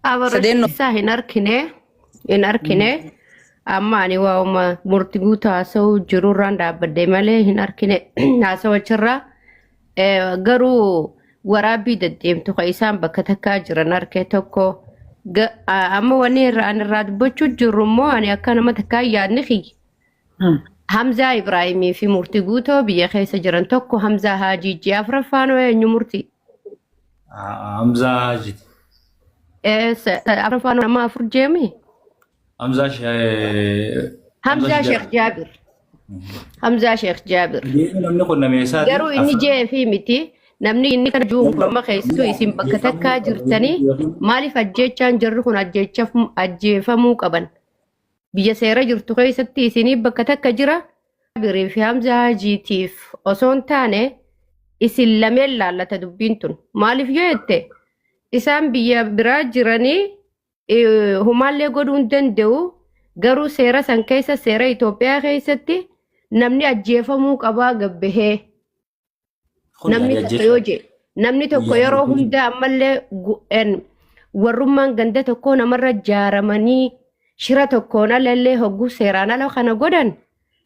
Sadeen Abarsiisaa hin arkine hin arkine amma ani waa'uma murtii guutuu haasa'uu jirurraan dhaabbadde malee hin arkine haasawachirraa. Garuu waraabbii deddeemtu kan isaan bakka takkaa jiran arkee tokko amma wanni irraa ani irraa dubbachuu jirru immoo ani akka nama takkaa yaadni kiyya. Hamzaa Ibraahimii fi murtii guutoo biyya keessa jiran tokko Hamzaa Haajii ji'a afuraffaan hoo eenyu murtii? Hamzaa Haajiti. Afuraffaan nama afur jeemi? Hamzaa Hamzaa Sheekh Jaabir. Hamzaa Sheekh Jaabir. Namni kun nama eessaati? Garuu inni jee fi miti namni inni kana jiru amma keessattuu isin bakka takkaa jirtanii maaliif ajjeechaan jarri kun ajjeefamuu qaban? Biyya seera jirtu keessatti isinii bakka takka jira. Jaabirii fi Hamzaa Hajiitiif osoo hin taane isin lameen laallata dubbiin tun. Maaliif yoo jette isaan biyya biraa jiranii humaallee godhuu hin danda'u. Garuu seera san keessa seera Itoophiyaa keessatti namni ajjeefamuu qabaa gabbahee. Kun Namni yaada tokko yoo ajjeesaa. jee namni tokko Yaada yeroo ajjeesaa. hunda ammallee warrummaan ganda tokkoo namarra jaaramanii shira tokkoon alallee hogguu seeraan ala kana godhan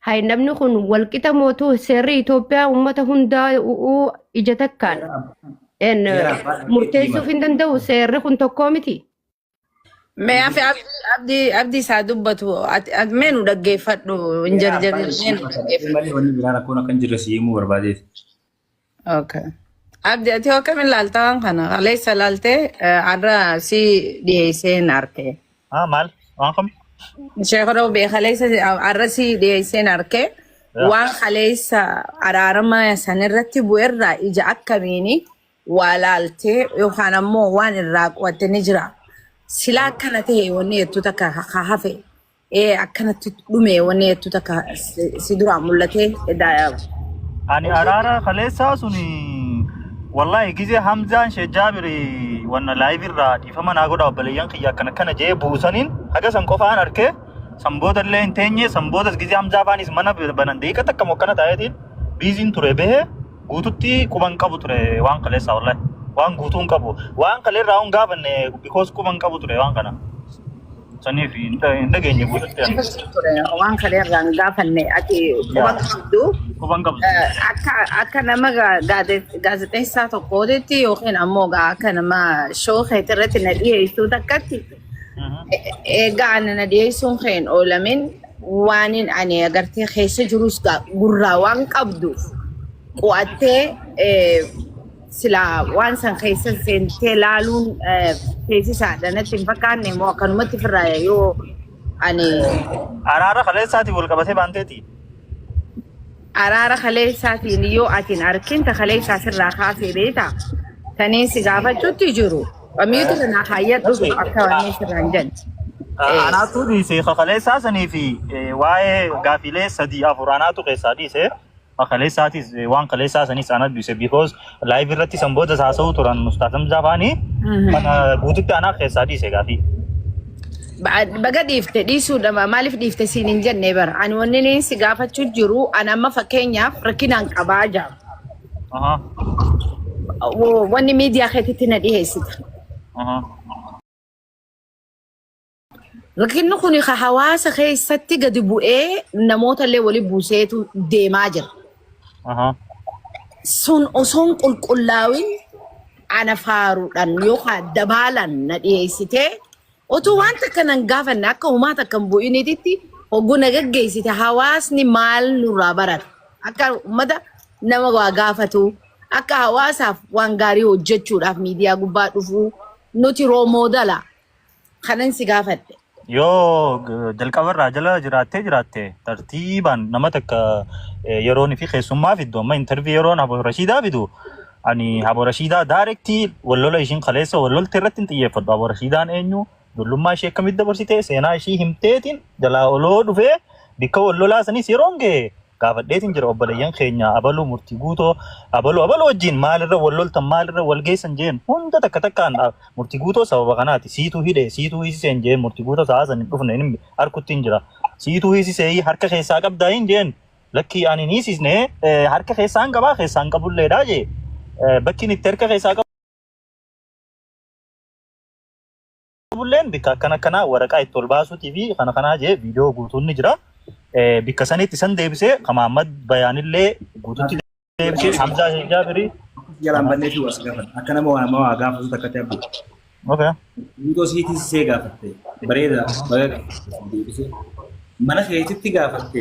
hay namni kun walqixa mootuu seerri Itoophiyaa uummata hundaa ija takkaan Seera abbaa dhaqee murteessuuf hin danda'u seerri kun tokkoo miti. Mee afi abdii abdii isaa dubbatu ati ati mee nu dhaggeeffadhu hin Seera abbaa jarjarin mee dhaqee nu dhaggeeffadhu. malee wanni biraa rakkoon akka hin jirre si himuu barbaadeeti. Okay. Abdi ati hoo akkamiin laalta waan kana kaleessa laaltee har'a si dhiyeesseen arke. Ah, maal? Waan kam? Sheekh Roobee kaleessa har'a si dhiyeesseen arke Yaa. waan kaleessa araarama sanirratti bu'erraa ija akkamiini waa laaltee yookaan ammoo waan irraa qo'atte ni jira. Silaa akkana ta'e wanni jettu takka ha hafe ee akkanatti dhume wanni jettu takka si duraa mul'ate. Ani araara kaleessaa suni wallahi gizee Hamzaan Sheekh Jaabir wanna live irraa dhiifama naa godha obboleeyyan kiyya akkana akkana jee buusaniin haga san qofaan arkee san booda illee hin teenye san boodas gizee Hamzaa faanis mana banan daqiiqa takka mokkana taa'eetiin biiziin ture bahee guututti quban qabu ture waan kaleessaa wallahi waan guutuu hin qabu waan kaleerraa hin gaafanne because quban qabu ture waan kana saniif hin dhageenye guututti ani. Ture waan kana irraa hin gaafanne ati quba qabdu. Quban qabdu. Akka nama gaazexeessaa tokkootitti yookiin ammoo akka nama shoo keetii irratti na dhiyeessuu takkatti egaa ana na dhiyeessuun keen oolamin waanin ani agartee keessa jirus gurraa waan qabduuf qo'attee silaa waan san keessa seentee laaluun teessisaadha natti hin fakkaanne immoo akkanumatti firraa yoo ani Araara kaleessaatiin wal qabatee baanteeti. Araara kaleessaatiin yoo ati hin arkin ta kaleessaa sirraa kaasee beektaa taniin si gaafachuutti jiru. Miitu kanaa kaayyadhu akka wanni sirraa hin jenne. Anaatu dhiise kaleessaa sanii fi waa'ee gaafiilee sadii afur anaatu keessaa dhiise. Kaleessaatis waan kaleessaa sanis anatu dhiise because live irratti san booda haasa'uu turan Ustaaz Hamzaa faanii kana guututti anaa keessaa dhiise gaafii. Baga dhiifte dhiisuudha maaliif dhiifte siin hin jenne bara ani wanni inni si gaafachuu jiru ani amma fakkeenyaaf rakkinaan qabaa jira. Wanni miidiyaa keetitti na dhiheessita. Rakkinni kun ka hawaasa keessatti gadi bu'ee namoota illee wali buuseetu deemaa jira. Sun osoo hin qulqullaa'in ana faaruudhaan yookaan dabaalaan na dhiyeessitee otuu waan takka nan gaafanne akka homaa takka hin bu'iniititti hogguu na gaggeessite hawaasni maal nurraa barata? Akka uummata nama waa gaafatu, akka hawaasaaf waan gaarii hojjechuudhaaf miidiyaa gubbaa dhufuu nuti roomoodala. Kanan si gaafadhe. Yoo jalqabarraa jala jiraattee jiraatte tartiibaan nama takka yeroon fi keessummaa fiddu amma intarvii yeroon Abo Rashiidaa fidu ani Abo Rashiidaa daarektii wallola ishiin kaleessa wallolte irratti hin xiyyeeffadhu. Abo Rashiidaan eenyu ijoollummaa ishee akkamitti dabarsite seenaa ishii himteetiin jalaa oloo dhufee bikka wallolaa sanis yeroon ga'e gaafadheetiin jira obboleeyyan keenya abaluu murtii guutoo abaluu abaluu wajjin maalirra wal loltan maalirra wal geessan jeen hunda takka takkaan murtii guutoo sababa kanaati siituu hidhe siituu hiisiseen jeen murtii guutoo sa'a san hin dhufne hin harkutti hin jira siituu hiisisee harka keessaa qabdaa hin jeen lakkii ani hin hiisisne harka keessaa hin qabaa keessaa hin qabulleedha jee bakkiin itti harka keessaa qabu. Bulleen bikka akkana akkanaa waraqaa itti ol baasuutii fi kana kanaa jee viidiyoo guutuun ni jira. Bikka sanitti san deebisee ka Mahammad Bayaanillee guututti deebisee Hamzaa Jaabirii. Jalaan bannee fi was gaafadha. Akka nama waa nama waa gaafatu takkatti abbu. Okay. Guutoo siitii sisee gaafatte. Bareeda baga gaafatte deebisee. Mana keetitti gaafatte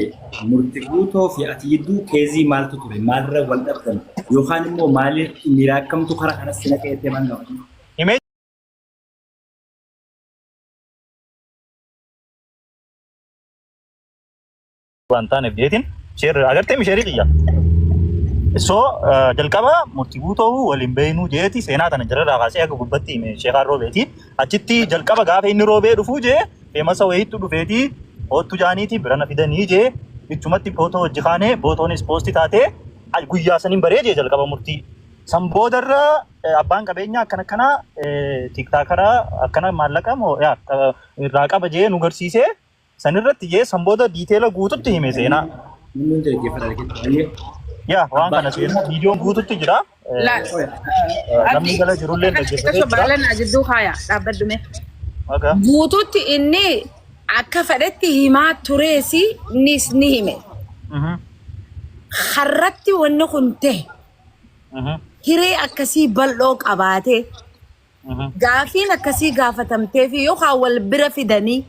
murti guutoo fi ati jidduu keezii maaltu ture? Maalirra wal dhabdan? Yookaan immoo maaliif miira akkamtu kara kanas si naqee jettee maal gaafatte? Himee waan taaneef jeetiin sheerri agartee misheerii kiyya. So jalqaba murtii guutoo waliin beeynuu jeeti seenaa tana jararraa kaasee akka gubbatti hime sheekaan roobeeti. Achitti jalqaba gaafa inni roobee dhufuu jee feemasa wayiitu dhufeeti hoottu jaaniiti birana fidanii jee ichumatti footoo hojii kaanee footoonis poosti taatee guyyaa saniin baree jee jalqaba murtii. San boodarra abbaan qabeenyaa akkana akkana tiiktaakara akkana maallaqa moo yaa irraa qaba jee nu garsiisee sanirratti jee san booda diiteela guututti hime seenaa. Namni hundi dhaggeeffata dhaggeeffata. Yaa waan kana seenaa viidiyoon guututti jira. Laal. Namni jala jirullee dhaggeeffatee jira. Baala naa jidduu kaaya dhaabbadhu mee. Okay. Guututti inni akka fedhetti himaa tureesi nis ni hime. Har'atti wanni kun ta'e hiree akkasii bal'oo qabaatee gaafiin akkasii gaafatamtee fi yookaan wal bira fidanii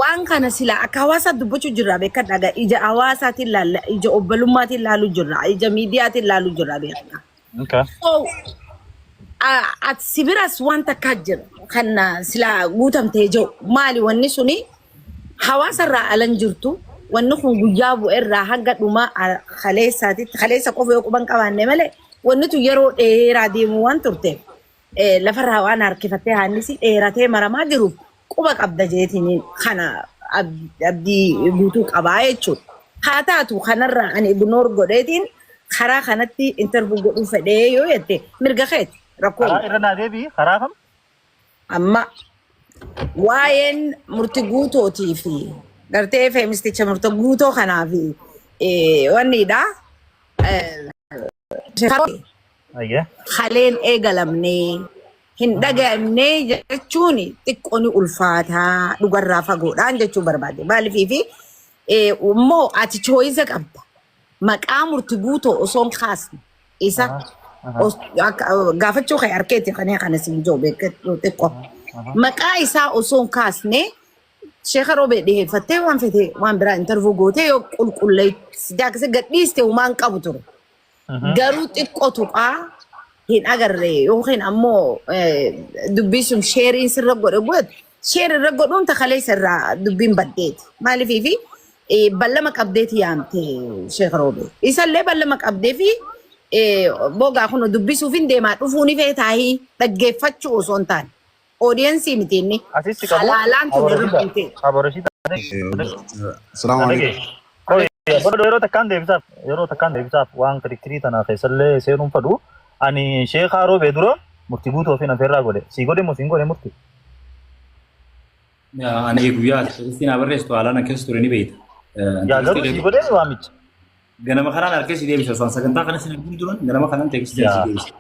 waan kana sila akka hawaasaa dubbachuu jirra beekadha gaa ija hawaasaatiin laalla ija obbolummaatiin laaluu jirra ija miidiyaatiin laaluu jirra beekadha. Okay. So ati si biras waan takkaa jira kan sila guutamtee jiru maali wanni suni hawaasa irraa alan jirtu wanni kun guyyaa bu'e irraa hanga dhuma kaleessaatitti kaleessa qofa yoo quban qabaanne malee wanni tun yeroo dheeraa deemu waan turteef lafarraa waan harkifattee haannisi dheeratee maramaa jiruuf quba qabda jeetiin kana abdii guutuu qabaa jechuudha. Haa taatu kanarraa ani ignore godheetiin karaa kanatti interview godhuu fedhee yoo jette mirga keeti rakkoo Karaa irra naa deebi'i karaa kam? Amma waa'een murti guutootii fi gartee feemisticha murti guutoo kanaa fi wannidha. Ayyee. Kaleen eegalamnee hin dhaga'amnee jechuun xiqqoo ni ulfaataa dhugarraa fagoodhaan jechuu barbaade. Maaliifii fi immoo ati choice qabda. Maqaa murti guutoo osoo hin kaasne isa gaafachuu kee harkeetti kan kana siin jiru beekadhu xiqqoo. Maqaa isaa osoo hin kaasne sheeka roobee dhiyeeffattee waan fete waan biraa interview gootee yoo qulqulleessite akkasii gadhiiste humaan qabu ture. Garuu xiqqoo tuqaa hin agarre yookiin ammoo dubbii sun sheeriin sirra godhe godhe share irra godhuun takaleessa irraa dubbiin baddeeti. Maaliifii fi ballama qabdeeti yaamte sheek roobee. Isallee ballama qabdee fi bogaa kun dubbisuuf hin deemaa dhufuu ni feetaahii dhaggeeffachuu osoo hin taane. Audience miti inni. Asitti qabu. Halaalaan tun irra buute. Aborosita. Assalamu alaikum. Yeroo takkaan deebisaaf waan kirikkirii tana keessallee seenuun fadhu ani sheekaa roobee dura murtii guutuu ofii nafeerraa godhe sii godhe moo siin godhe murtii? Ani guyyaa tekstii naa barreessitu haalaan akkas ture ni beekta. Yaa garuu sii godhe waamicha. Ganama kanaan harka si deebisa osoo sagantaa kana sin arguun duran ganama kanaan tekstii si deebisa.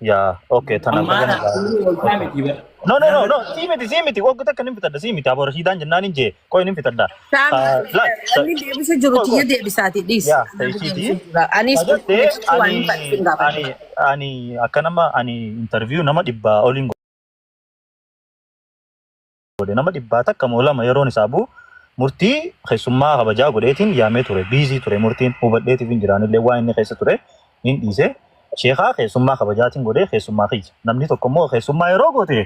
Yaa okay tana Ammaana wal miti bara. No, no, no, no, sii miti, sii miti, wagga takka nin fitadha, sii miti, aboroshiidhaan jennaan hin jee, qoy nin fitadha. Wanni deebisa jiru tiyya deebisaati dhiis. Yaa, ta'isiiti. Anis Agartee qulqulleeffachuu waan ani hin fadhiin gaafadha. ani akka nama ani interview nama 100 oliin godhe nama 102 moo 100 yeroon isaa bu'u murtii keessummaa kabajaa godheetiin yaamee ture busy ture murtiin hubadheetiif hin jiraanillee waan inni keessa ture hin dhiise sheekaa keessummaa kabajaatiin godhee keessummaa kiyya namni tokko immoo keessummaa yeroo goote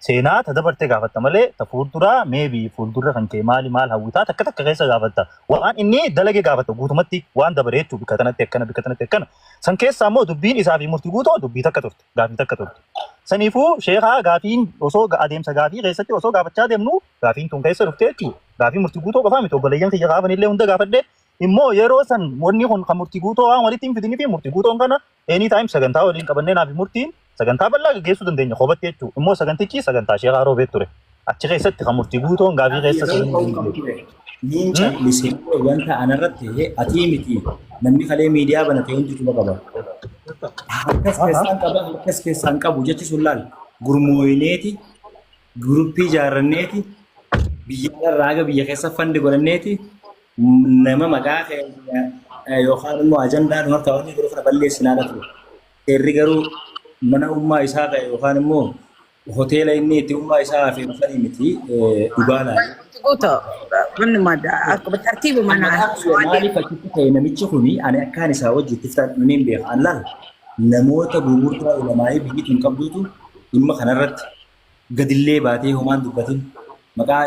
seenaa ta dabartee gaafatta malee ta fuulduraa maybe fuuldurra kan kee maali maal hawwitaa takka takka keessa gaafatta waan inni dalage gaafatta guutumatti waan dabare jechuu bikka tanatti akkana bikka tanatti akkana san keessaa immoo dubbiin isaa fi murtii guutoo dubbii takka turte gaafii takka turte saniifuu sheekaa gaafiin osoo adeemsa gaafii keessatti osoo gaafachaa deemnu gaafiin tun keessa dhufte jechuu gaafii murtii guutoo qofaa miti obboleeyyan kiyya gaafanillee hunda gaafadhe immoo yeroo san wanni kun kan murtii guutoo waan walitti hin fidinii fi murtii guutoon kana anytime sagantaa waliin qabannee naaf murtiin sagantaa bal'aa gaggeessuu dandeenya kophatti jechuu immoo sagantichi sagantaa sheekaa roobee ture achi keessatti kan murtii guutoon gaafii keessa Yeroo seenuu qabu ture. Niin callisee wanta anarratti ta'e atii miti namni kalee miidiyaa banate hundi quba qaba. Harkas keessaan qaba harkas keessaan qabu jechi sun laal gurmooyineeti Groupii ijaarranneeti biyya irraa haga biyya keessa fund godhanneeti nama maqaa keenya yookaan immoo ajandaa nu harkaa wanni godhu kana balleessinaadha ture. Seerri garuu mana ummaa isaa ka'e yookaan immoo hoteela inni itti ummaa isaa hafe dhufanii miti dhugaa laala. Guuto, wanni akkuma tartiibuma Maqaa kiyya maaliif achitti ta'e namichi kuni ani akkaan isaa wajji itti fitaadhu ni beeka. An laal namoota gurguddaa ulamaa'ii biyyi tun qabdutu dhimma kanarratti gadillee baatee homaan dubbatin maqaa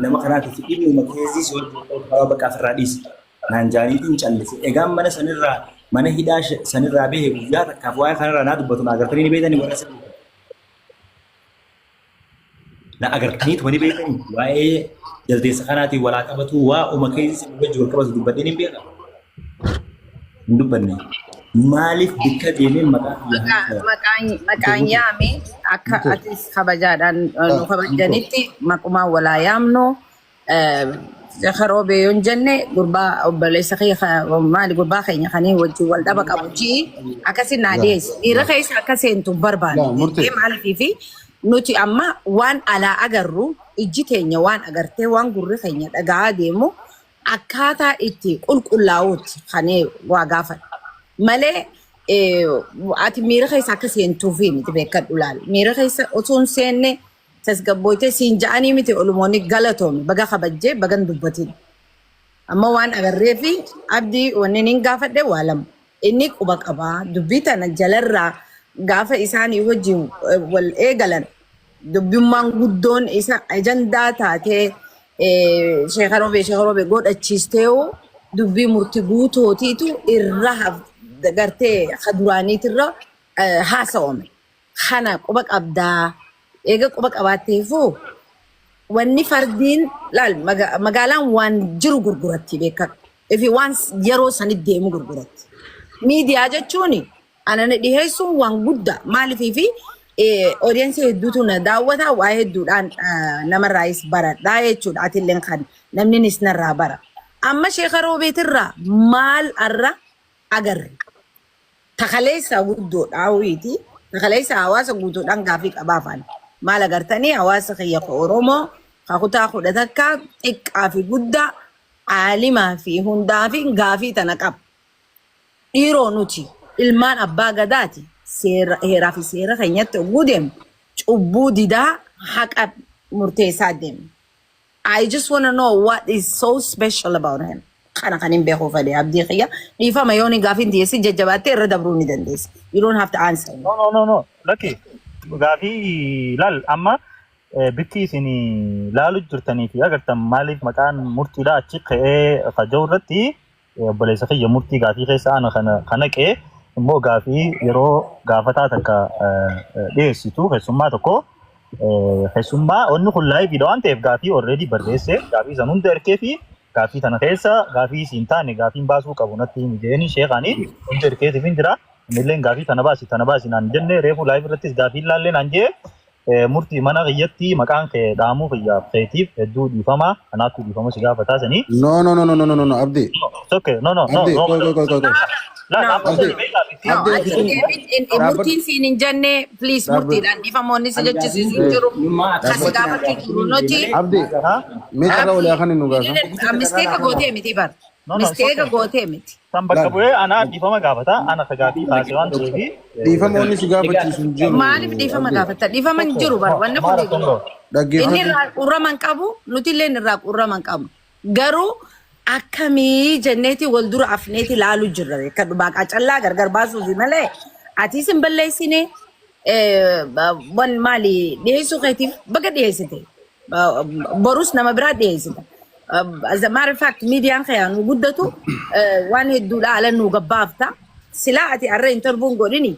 nama kanaatiif dhimma keezii si wajjin qabu karaa bakka ofirraa dhiisi. Naan jaaniitiin callise. Egaan mana sanirraa mana hidhaa sanirraa bahe guyyaa takkaaf waa'ee kanarraa naa dubbatu na agartanii ni beektanii warra sirrii. Na agartaniituma ni beektanii waa'ee jaldeessa kanaatiin walaa qabatu waa uma keezii si wajjin wal qabatu dubbadheen hin beeka. Hin dubbanne. Maaliif bikka deemee maqaa kiyya Maqaan yaame akka atis kabajaadhaan nu kabajanitti maqumaan walaa yaamnu. Roobee yoon jenne gurbaa obboleessa kee maali gurbaa keenya kanii wajjin wal dhaba qabu ji'i akkasi naa dhiyeessi. Dhiira keessa akka seentu barbaanne. Laa, murtee. Maaliifi nuti amma waan alaa agarru, ijji teenya waan agartee, waan gurri keenya dhaga'aa deemu akkaataa itti qulqullaa'uutti kan waa gaafadha. Malee ati miira keessa akka seentuufi miti, beekadhu laal. Miira keessa osoo hin seenne tasgabbooytee siin ja'anii miti olumoonni galatoomi baga kabajjee baga hin dubbatin. Amma waan agarree fi abdii wanni niin gaafadhe waa lama. Inni quba qabaa dubbii tana jalarraa gaafa isaanii wajjin wal eegalan dubbimmaan guddoon isa ajandaa taatee Sheeka Roobee Sheeka Roobee godhachiistee dubbii murtii guutootiitu irra gartee duraaniitirra haasawame. Kana quba qabdaa. Eega quba qabaatteefuu wanni fardiin laal magaalaan waan jiru gurguratti beekadhu. Ifi waan yeroo sanitti deemu gurguratti. Miidiyaa jechuun anana dhiheessuun waan guddaa maaliifii fi audience hedduutu na daawwata, waa hedduudhaan namarraayis baradhaa jechuudha. Atilleen kan namninis narraa bara. Amma Sheeka Roobeetirraa maal arra agarre? Takaleessa guddoodha hawwiiti. Takaleessa hawaasa guutuudhaan gaafii qabaafan. Maal agartanii hawaasa kiyya ka Oromoo ka kutaa 11 xiqqaa fi guddaa caalimaa fi hundaa fi gaafii tana qaba. Dhiiroo nuti ilmaan abbaa gadaati, seera heeraa fi seera keenyatti hogguu deemu cubbuu didaa haqa murteessaa deemna. I just wanna know what is so special about him. Kana kan hin beekuu fedhe abdii kiyya. Dhiifama yoo ni gaafiin dhiyeessi jajjabaattee irra dabruu ni dandeessa. You don't have to answer me. No, no, no, no. Lakki gaafii laal amma bikki isin laalu jirtanii fi agartan maaliif maqaan murtiidha achi ka'ee kaja'u irratti obboleessa kiyya murtii gaafii keessa ana kana kana qe'ee immoo gaafii yeroo gaafataa takka dhiyeessitu keessummaa tokko keessummaa onni kun liveiidha waan ta'eef gaafii already barreesse gaafii san hunda erkee fi gaafii tana keessa gaafii siin taane gaafiin baasuu qabu natti himi jeeni sheekaanii hunda erkeetiif hin jira. Innilleen gaafii tana baasi tana baasi naan jenne, reefu live irrattis gaafii laallee naan jee. Murtii mana kiyyatti maqaan kee dhaamuu kiyyaaf keetiif hedduu dhiifama, kanaafuu dhiifama si gaafataa sanii. No, no, no, no, no, no, no, no, Abdi. It's okay. No, no, no. Abdi, No. qoy, qoy, qoy, qoy, qoy. La, No. amma Abdi. sani beekaa miti. No, Abdi, ati ati Dhaabbadhu. murtiin siin hin jenne, please. Dhaabbadhu. Murtiidhaan dhiifamoonni si jechisiisu hin jiru. Kasi gaafachuu jiru nuti. Abdi, Ha? mee carraa walii haa nu gaasa. Mistake gootee miti bar. No, no, it's Mistake okay. gootee miti. San bakka bu'ee anaa dhiifama gaafata. Ana ka gaafii kaase waan ta'eef. Dhiifama wanni si gaafachiisu hin jiru. Maaliif dhiifama Abdi. gaafatta? Dhiifama hin jiru bar. Wanni kun Maara Kongo. inni Dhaggeeffadhu. irraa qurrama hin qabu, nuti illee irraa qurrama hin qabnu. Garuu akkamii jenneeti wal dura afneeti laalu jirra. Akka baaqaa callaa gargar baasuufi malee atis hin balleessine, wan maali dhiyeessuu keetiif baga dhiyeessite. Borus nama biraa dhiyeessita. As a matter of fact, miidiyaan kee nu guddatu waan hedduudha ala nu gabbaafta. Silaa ati arra interviewun godhini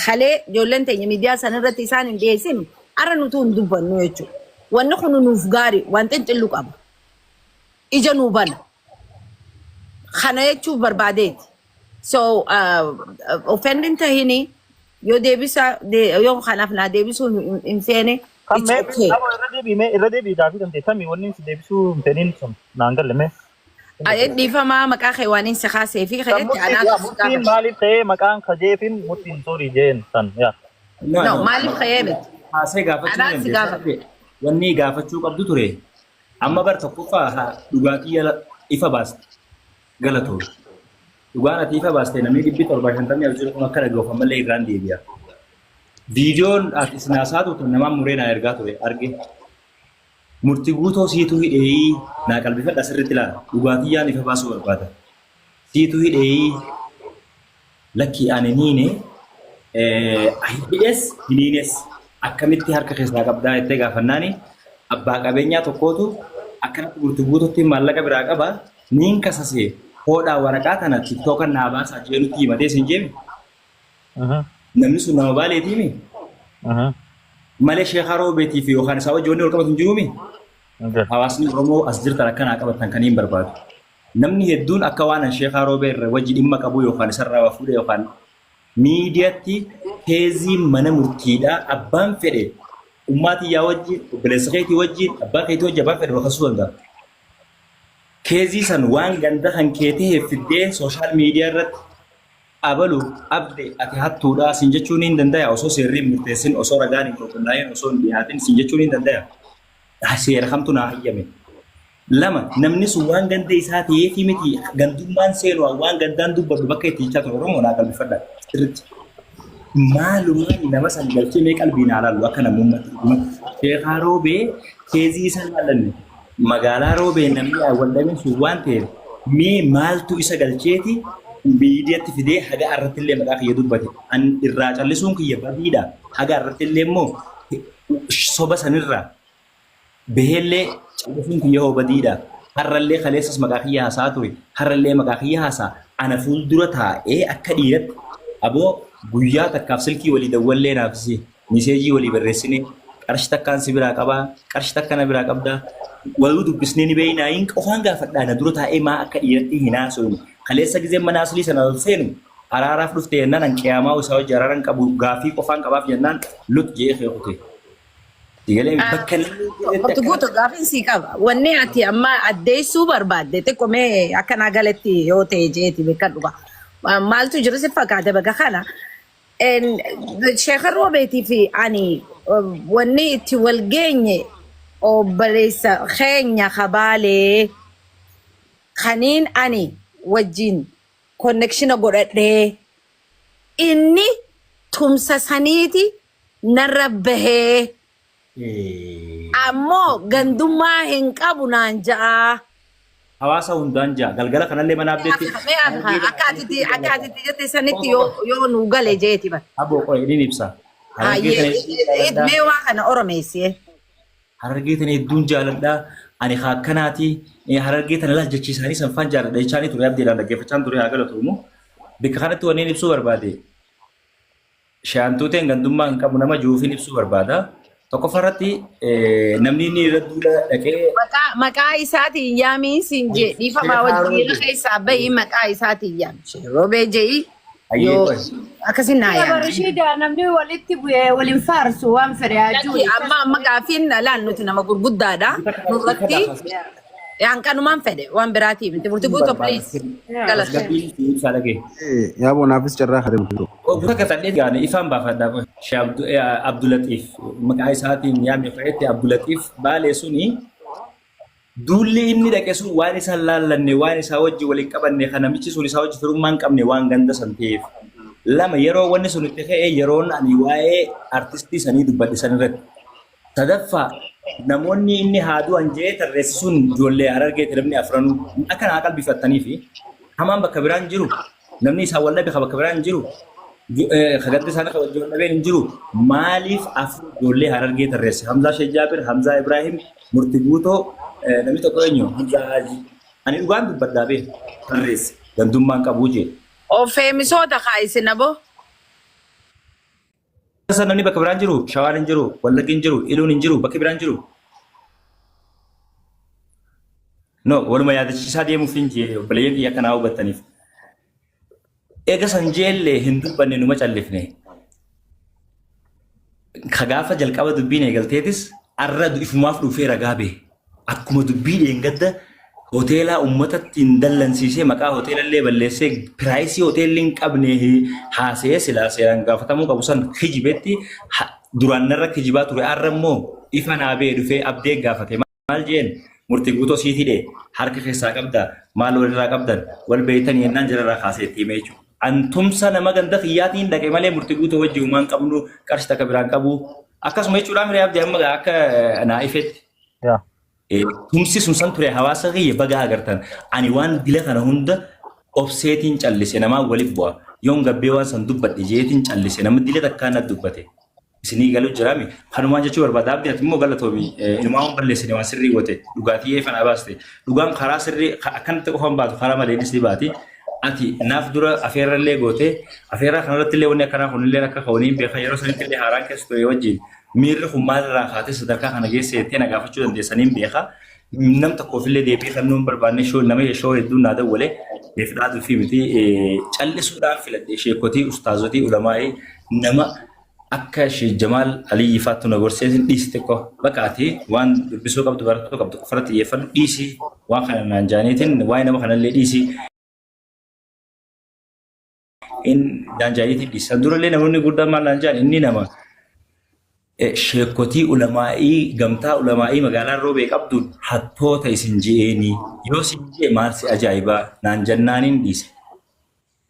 kalee ijoolleen teenya miidiyaa san irratti isaan hin dhiyeessin arra nutu hin dubbannu jechuudha. Wanni kun nuuf gaari waan xinxillu qaba. Ija nuu bana. Kana jechuuf barbaadeeti. So offending tahini yoo deebisa yoo kanaaf naa deebisuu hin feene, Kan it's mee okay. Abo irra deebii, mee irra deebii gaafii kan ta'e tamii wanni si deebisuu hin fedhin sun naan galle mee. Dhiifamaa maqaa kee waan hin si kaasee fi Kan keetti murtii anaatu yaa si murtiin gaafate. maaliif ta'ee maqaan kajeefin murtiin sorry jeen san yaa. No, maaliif ka'ee miti? Haasee gaafachuu Anaan si dandeessa. gaafate. Wanni gaafachuu qabdu ture. Amma bar tokkoffaa dhugaatii ifa baaste galatoo. Dhugaan ati ifa baaste namni 750 as jiru kun akka dhaga'uuf ammallee irraan deebi'a. Viidiyoon ati isin turte namaan muree naa ergaa ture arge. Murtii guutoo siitu hidheeyii naa qalbifadha sirriitti ilaala. Dhugaatiyyaan ifa baasuu barbaada. Siitu hidheeyii lakkii ani niine hidhes hiniines akkamitti harka keessaa qabdaa jettee gaafannaani abbaa qabeenyaa tokkootu akkanatti murtii guututti maallaqa biraa qaba niin kasasee hoodhaa waraqaa tana tiktookan naa baasaa jeenutti himatee sin jeemi. Namni sun nama baaleetiimi malee sheekaa roobeetii fi yookaan isaa wajjin wanni wal qabatu hin jiruumi. Hawaasni Oromoo as jirtan akkanaa qabatan kan hin barbaadu. Namni hedduun akka waan an sheekaa roobee irra wajji dhimma qabu yookaan isarraa waa fuudhe yookaan miidiyaatti keezii mana murtiidhaa abbaan fedhe ummaatiyyaa wajjin obboleessa keetii wajjin abbaa keetii wajjin abbaan fedhe bakasuu danda'a. Keezii san waan ganda kan kee ta'e fiddee social media irratti abalu abde ati hattuudha sin jechuun hin dandaya osoo seerri hin murteessin osoo ragaan hin qulqullaa'in osoo hin dhiyaatin sin jechuun hin dandaya. Seera kamtu naa hayyame. Lama namni sun waan ganda isaa ta'eefi miti gandummaan seenu waan gandaan dubbadhu bakka itti jechaa ture Oromoo naa qalbifadha sirriitti. Maalumaan nama san galchee mee qalbii naa laallu akka namummaatti dhugumatti. Sheekaa Roobee keezii isa laallanne magaalaa Roobee namni wal dhabeen sun waan ta'eef mee maaltu isa galcheeti miidiyaatti fidee haga irratti illee maqaa kiyya dubbate. An irraa callisuun kiyya badiidha. Haga irratti illee immoo soba sanirraa baheellee callisuun kiyya hoo badiidha. Har'allee kaleessas maqaa kiyya haasaa ture. Har'allee maqaa kiyya haasaa. Ana fuuldura taa'ee akka dhiiratti aboo guyyaa takkaaf silkii walii dawwallee naafisi miseejii walii barreessinee qarshii takkaan si biraa qabaa qarshii takka na biraa qabdaa waluu dubbisnee ni beeynaa hin qofaan gaafadhaa na dura taa'ee maa akka dhiiratti hin haasofne kaleessa gizeen mana aslii sana ol seenu araaraaf dhufte jennaan an qiyaamaa isaa hojii araara hin qabu gaafii qofaan qabaaf jennaan lut je'ee kee kute. Digalee bakka namni hin jirretti Murti akkana guutu gaafiin sii qaba. Wanni ati amma addeessuu barbaadde xiqqoo mee akka naa galetti yoo ta'e jeeti beekan dhuga. Maaltu jiru si fakkaate bakka kana. Sheekha Roobeetii fi ani wanni itti wal geenye obboleessa keenya kabaalee kaniin ani wajjin connection godhadhee inni tumsa saniiti narra bahee ammoo gandummaa hin qabu naan ja'aa. Hawaasa hundaan ja'a. Galgala kanallee mana abdeetti. Mee akka ati jette sanitti yoo nu gale jeeti bara. Aboo qoy inni ibsa. Harargee tana hedduun jaaladha. Mee waa kana oromeessi. Harargee tana hedduun jaaladha. Ani akkanaati. Harargee tana laal jechi isaanii san faan jaaladha jechaanii ture abdeedhaan dhaggeeffachaan ture haa galatoomuu. Bakka kanatti wanneen ibsuu barbaade. Shaantuuteen gandummaa hin qabu nama juufiin ibsuu barbaada. Tokkoffaa irratti namni inni irra duula dhaqee Maqaa isaatiin yaamiin siin jee dhiifamaa wajjin miira keessaa bahii maqaa isaatiin yaami. Roobee je'i hayyee yoo qoy. akkasin naa Yaa yaami. Rashiida namni walitti bu'ee waliin faarsu waan fedhe haa jiru. Lakki amma amma gaafiin laal nuti nama gurguddaadha. Nurratti hanqanumaan fedhe waan biraatii miti. Murti guutuu please. Galata. Tasgabbiin si ibsaa dhagee. Yaaboo naafis carraa kadhe murtii. Obbo takka tadhee gaane ifaan baafadha qoy. Shee Abdulatiif maqaa isaatiin yaamne fa'etti Abdulatiif Baalee suni duulli inni dhaqe sun waan isaan laallanne waan isaa wajji waliin qabanne kan namichi sun isaa wajji firummaa hin qabne waan ganda san ta'eef. Lama yeroo wanni sun itti ka'e yeroon ani waa'ee artistii sanii dubbadhe san irratti. Sadaffaa namoonni inni haa du'an jedhee tarreesse sun ijoollee Harargeeti namni afranuu akka naa qalbifattanii fi hamaan bakka biraan jiru namni isaan wal dhabe ka bakka biraan jiru ka ganda isaanii ka wajjin wal dhabeen hin jiru maaliif afur ijoollee Harargee tarreesse Hamzaa Sheekh Jaabir Hamzaa Ibraahim Murti Guutoo namni tokko eenyu Hamzaa Haajii ani dhugaan dubbadhaa bee tarreesse gandummaan qabuu jee. Of feemisoota kaa isin aboo. San namni bakka biraan jiru, Shawaan hin jiru, Wallaggi hin jiru, Iluun hin jiru, bakki biraan jiru. No, waluma yaadachiisaa deemuuf hin jee obboleeyyan kiyya akka naa hubattaniif. Eega san jeellee hin dubbanne numa callifne. Ka gaafa jalqaba dubbiin eegalteetis arra ifumaaf dhufee ragaa bahe. Akkuma dubbii dheengadda hoteelaa uummatatti hin dallansiisee maqaa hoteelallee balleessee piraayisii hoteelli hin qabne haasa'ee silaa seeraan gaafatamuu qabu san kijibetti duraan narra kijibaa ture arra immoo Ifa naa bee dhufee abdee gaafate maal jeen murtii guutoo siit hidhe harka keessaa qabda maal walirraa qabdan wal beeytanii jennaan jararraa kaasee itti hime jechuudha. An tumsa nama ganda kiyyaatiin dhaqe malee murtii guutoo wajji humaan qabnu qarshi takka biraan qabu. Akkasuma jechuudha miree abdii amma akka naa ifetti. Yaa. Tumsi sun san ture hawaasa kiyya baga agartan. Ani waan dila kana hunda obseetiin callise namaa waliif bu'a. Yoon gabbee waan san dubbadhe jeetiin callise nama dila takkaa na dubbate. Isinii galu jiraami. Kanumaan jechuu barbaada. Abdi ati immoo galatoomi. Inumaa waan balleessine waan sirrii goote. Dhugaatii eefan abaaste. Dhugaan karaa sirrii akkanatti qofaan baatu karaa maleenis ni baati. Ati naaf dura afeerrallee goote. Afeerraa kanarratti illee wanni akkanaa kunillee akka ka'uun beeka. Yeroo sanitti illee haaraan keessa ture wajjin miirri kun maalirraa kaatee sadarkaa kana geesse jettee na gaafachuu dandeessaniin beeka. Nam tokkoofillee deebii kennuu hin barbaanne shoo nama shoo hedduun naa dawwale deefidhaa fi miti callisuudhaan filadhe sheekotii ustaazotii ulamaa'ii nama akka Sheekh Jamaal Aliyyi faattu na gorseetiin dhiisi xiqqoo bakka ati waan dubbisuu qabdu baratuu qabdu qofarratti xiyyeeffadhu dhiisi waan kana naan jaaniitiin waa'ee nama kanallee dhiisi in naan jaaniitiin dhiisi. San durallee namoonni guddaan maal naan jaan inni nama sheekotii ulamaa'ii gamtaa ulamaa'ii magaalaan roobee qabduun hattoota isin je'eenii yoo isin je'e maal si ajaa'ibaa naan jannaaniin dhiise.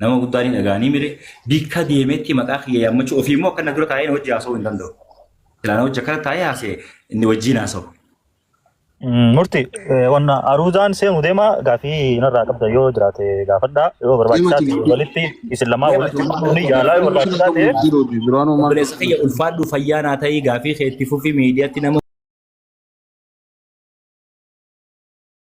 Nama guddaa ni dhaga'anii mire bikka deemetti maqaa kiyya yaammachuu ofii immoo akkana dura taa'ee hojii haasa'uu hin danda'u. Silaa hojii akkana taa'ee haasa'e inni wajjin haasa'u. Murti wanna aruuzaan seenu deema gaafii narraa qabda yoo jiraate gaafadhaa yoo barbaachisaa ta'e walitti isin lamaa walitti dhufuun ni yaalaa yoo barbaachisaa ta'e Duraanuu maal Obboleessa kiyya ulfaadhu fayyaa naa ta'ii gaafii kee itti fufi miidiyaatti nama